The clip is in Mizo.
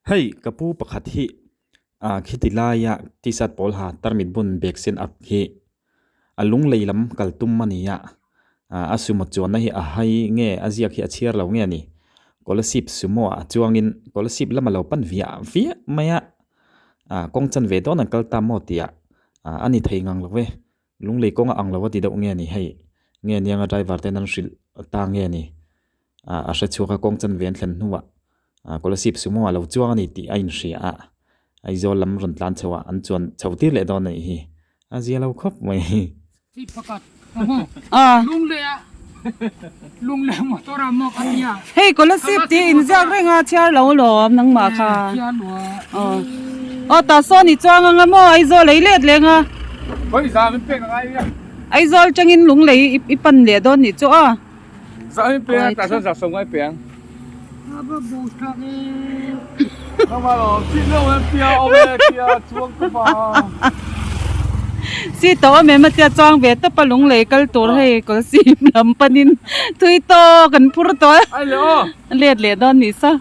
Hei ka pu pakhat hi ah khiti laia t-shirt pawl ha tarmit bun bag sen ak hi a lung lei lam kal tum a ni a ah a sumo chuanna hi a hai nge a ziak hi a chhiar lo nge a ni Kolasib sumo ah chuangin Kolasib lama lo pan viah viah mai a ah kawng chan ve dawn an kal ta maw tih ah a ni thei ngang lo ve. Lunglei kawng a ang lo a ti deuh nge ni hei nge nianga driver ten an hrilh ta nge ni ah a hre chhuak a kawng chan ve an thlen hnuah ah Kolasib sumo a lo chuang a ni tih a inhria a Aizawl lam rawn tlan chho ah an chuan chho tir leh dawn a nih hi a zia lo khawp mai. Hei Kolasib tih inziak reng a chhiar lo lawm nangmah kha aw aw tah sawn i chuang anga maw Aizawl ei let leng a Aizawl tangin lunglei i pan leh dawn nih chu aw. Si tawh a mem a tia chuang ve tawp a lunglei kal tur hei kawlsim lam panin thui tawk an phur tawh a let leh dawn nih sa.